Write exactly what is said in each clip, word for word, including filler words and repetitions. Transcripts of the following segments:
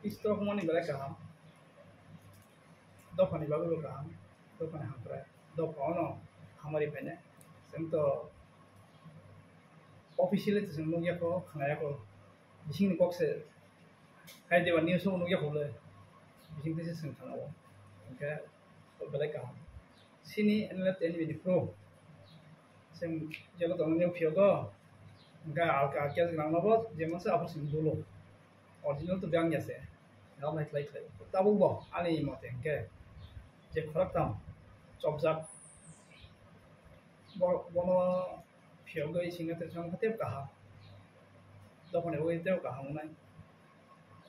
Istok mani belai kaham. Dophani bagwi bo kaham. Dophani hamkrai. Dopha ono hamari phainai. Chwng to officially to chwng nukya kho, khnaya kho. Bisingni kok se. Hai deba news o nukya kho le. Bising twi se chwng khnao. Hwnkhe belai kaham. Sini N L F T N B ni pro. Chwng jebo tongo nini phiyogo. Hwnkhe alka alka jwngrang nobo jemon se abo chwng dolo. Original to biyang ya se. Rao nai khlai khlai. Tabuk bo ani mote hwnkhe je khoroktham chopjak. Bo-, bono phiyogwi singna tei songkha tei kaham. Dophani bagwi tei kaham wngnai.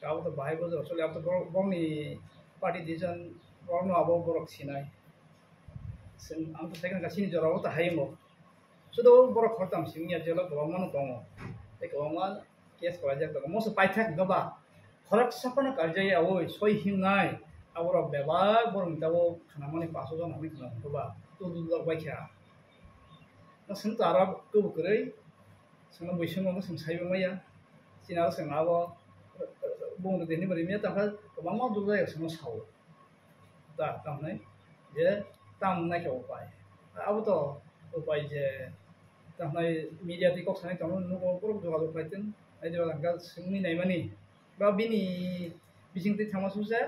Abo to bahai bo jora choli, abo to borok, borokni party decision, borokno abo borok sinai. Chwng, ang to sai kha chini jora o to hai mo. Sudo borok khoroktham simi ya jelo kwbangma no tongo. Tei kwbangma case kwlaijak tongo. Moso paithak hwnkhe ba khoroksa phano karjai awi soi himnai. Aborok bebak borokni tabuk khnamani paso jon hwnwi khna hwnkhe ba. Tul tul bai kha. No chwng to aro kwbo kwrwi. Chwngno buising no chwng saibo maya. Chini aro chwng abo bung rwdi hinwi bo rimya tangkha kwbangma dul jagao chwngno sao. Da tamnai je tam naikha upai. Abo to upai je tamnai media twi kok sanai tongno nugo borok jogajog khlai tong. Ai jora hwnkha chwngni naimani ba bini bising twi thangma suse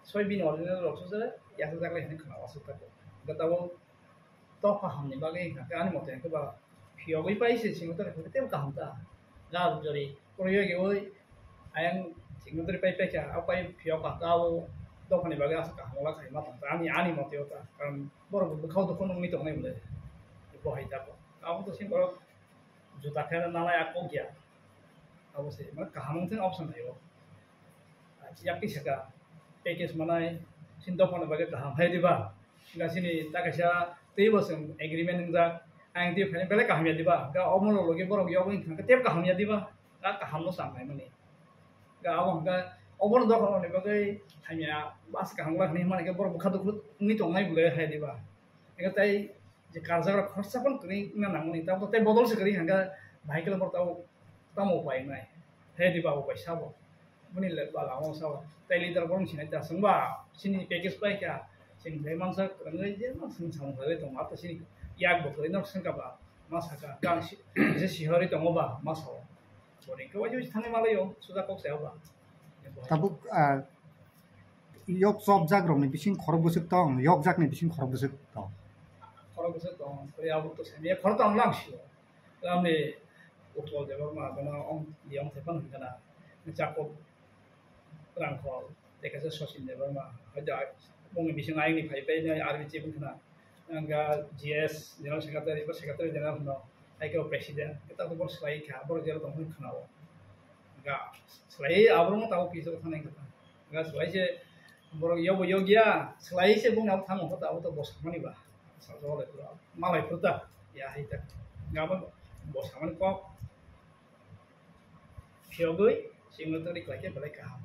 soi bini original rok suse yasa jaklai hinwi khna aswk tako. Hwnkhe tabuk Tokha hamni bagwi hwnkha khe ani mote hwnkhe ba phiyogwi pai se singwtwrwi hwnkhe teibo kaham ta. Ga jori kwrwi oi ayang singwtwrwi pai paikha, a pai phiyok ka ta o dophani bagwi aswk kaham wngla khai ma tong ta ani, ani mote o ta. Karon borok bo bwkhao dukhu nungwi tongnai bwle bo hai jago. Abo to sing borok juta khe nanai a kok ya. Abo se ma kaham wng thung option thaio. Yakti saka package manai sini dophano bagwi kaham hai diba? Ga sini ta kaisa teibo chwng agreement wngjak, ayang tei phaini belai kaham ya diba? Ga omono logi borok yogwi thangkhe teibo kaham ya diba? Ga kaham no cham naimani. Ga abo hwnkha obono dophano ni bagwi hamya bas kaham wngla hinwi himani khe borok bwkha dukhu wngwi tongnai bwle hai diba? Ega tai je karjak rok khoroksa phano kwrwi wngna nangmani, tabuk tei bodol se kwrwi hwnkha bahai khe borok tabuk tamo upai wngnai? He diba upai sabo? Bini le bala o sabo. Tei leader borok sinai ta chwngba sini package pai kha, chwng bai mansa kwrwngwi je ma chwng samung khlai tongo, ata sini yak bo kwrwi nok swngkha ba ma saka kang si-, je sihorwi tongo ba ma sao. Boni khe waisa waisa thangwi malaio suda kok sayo ba. Tabuk, ah, yok chopjak rokni bising khorok bwswk tong, yokjakni bising khorok bwswk tong. Khorok bwswk tong, khorok abo to sami khorok tong lang sio. Tamni Utpal Debbarma, bono ong, yong thepang hwnkha na, Jakob Rangkhol, tei kaisa Sachin Debbarma, hai da, bongni bising ayangni phai pai nai army chief wngkha na, ang ga G S, General Secretary, ba Secretary General hwno, hai khe President, khe tabuk bo swlai kha, borok jero tong hwn khna o. Ga swlai aborok no tabuk kisa thang nai kha, ga swlai se borok yobo yogya, swlai se bongni abo thang kha, abo to bo samani ba, sa jole pura, malai pura ta, ya hai ta, ga bo, bo samani kok. Phiyogwi singno tongri khlai khe belai kaham.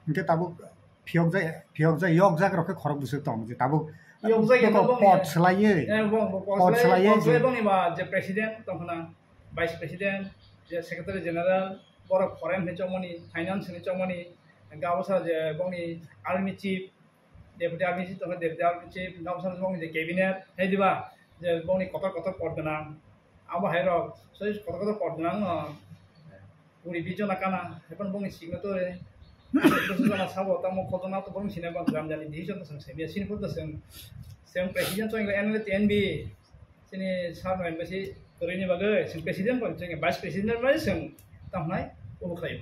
Hwnkhe tabuk phiyokjak, phiyokjak, yokjak rok khe khorok bwswk tong je tabuk. Yokjak ya tabuk pot swlaiwi. Eh, bong, bong, pot swlaiwi, swlaiwi, pot swlaiwi. Bongni ba je president tongkhna, vice president, je secretary general, borok foreign hinwi chongmani, finance hinwi chongmani, hwnkhe abo sa je bongni army chief, Deputy R D C tongkha, Deputy R D C, Nabsar bongni je cabinet, hai diba? Je bongni kotor kotor pot gwnang. Abo hai rok, soi kotor kotor pot gwnang no. Puri bijona kana, hai pon bongni signature. Bwswk jona sabo, tamo kotor na to bong sini bang jam jani, decision to sang semia, sini pun to sang. Sang president to N L T N B. Chini sir no embassy kwrwini bagwi chwng president bai chwng vice president bai chwng tamo hwnai ubu khlaio.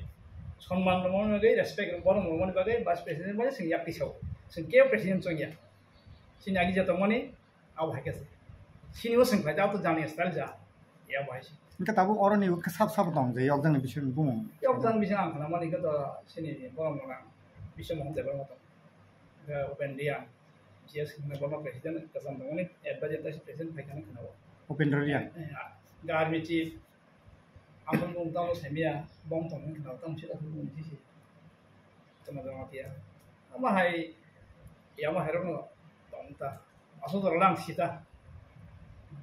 Sonman rwmani bagwi, respect rw-, borok rwmani bagwi vice president bai chwng yak tisao. Chwng kebo president chwng ya. Chini agi ja tongmani abo hai khe se. Chini o chwng khlai da, abo to jani style ja. Ya bai se. Hwnkhe tabuk oroni khe sab sabo tong je yokjakni bising bumung. Yokjakni bising ang khnamani khe to chini borok rok ang Biswa Mohan Debbarma tong. Hwnkhe Upen Reang, G S hwnkhe bono president kwcham tongmani, advisor tei president phaikha hwnwi khwnao. Upendra Reang. Eh, ah, hwnkhe army chief, aboni mung tamo saimaya, bom tongmani khwnao, tamo sida thwngmani sisi. Tamo jama tiya. Ama hai, yama hai rokno tong ta. Aswk jora lang sita.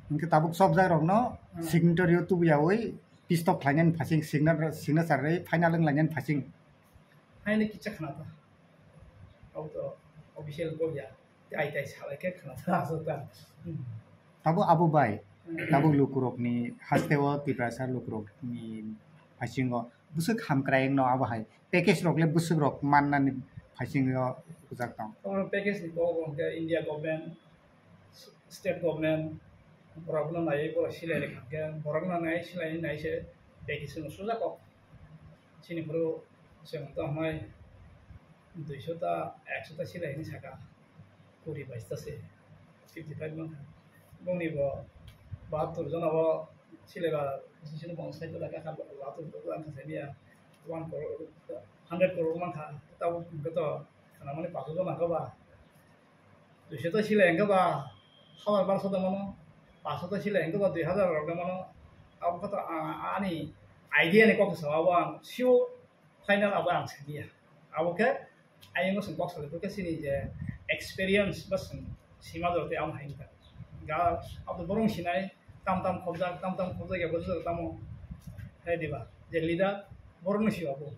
Hwnkhe tabuk chopjak rokno Hmm. Signatory o tubuyawi Pistok khlainani phasing, signa-, signature rwi final wng lainani phasing. Haino kisa khna ta. Abo to official go ya. Tai tai salai khe khna ta aswk ta. Hmm. Tabo abo bai, hmm, tabuk lukurokni hasteo Tiprasa lukurokni phasingo bwswk hamkrai wngno abo hai. Package rok le bwswk rok mannani phasingo rwjak tong. Oro package ni kok hwnkhe India government, state government, borokno naiwi borok silai rwkha hwnkhe borokno naiwi silai nai se package no suja kok. Chini phuru chwng tongmai duiso ta, ekso ta silai hinwi saka, kuri bais ta se, fifty five mankha. Bongni bo bahattur jona bo silai ba, bisi sino bong sai ta kha, bahattur jona kha sai niya, one crore, hundred crore mankha, tabo hwnkhe to, khna mani paso jona kha ba. Duiso ta silai hwnkhe ba hazar barso da mano, paso ta silai hwnkhe ba dui hazar rok da mano. Abo khe to, ah, ani idea ni kok sa abo ang sio final abo ang siniya. Abo khe ayung sing kok salai khe sini je experience ba sing sima jor te amo hai ta. Ga abo borong sinai tam tam khobjak, tam tam khobjak ya bo tamo hai diba. Je leader borong si abo.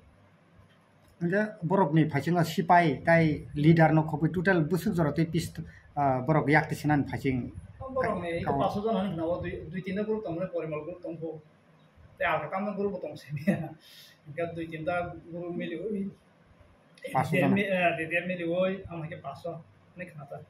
Hingke borokni phaisingo sipai tai leader no khobwi total bwswk jora tei pist-, ah, borok yak tisinani phaising. Borokni ka-, paso jona hinwi khna o dui, dui tinta group tongmani porimal group tongkho. Tei alka tamno group bo tong sini. Hingke dui tinta group miliwi. Paso jona. Mi-, eh, dui tinta miliwi, amo hingke paso hinwi khna ta.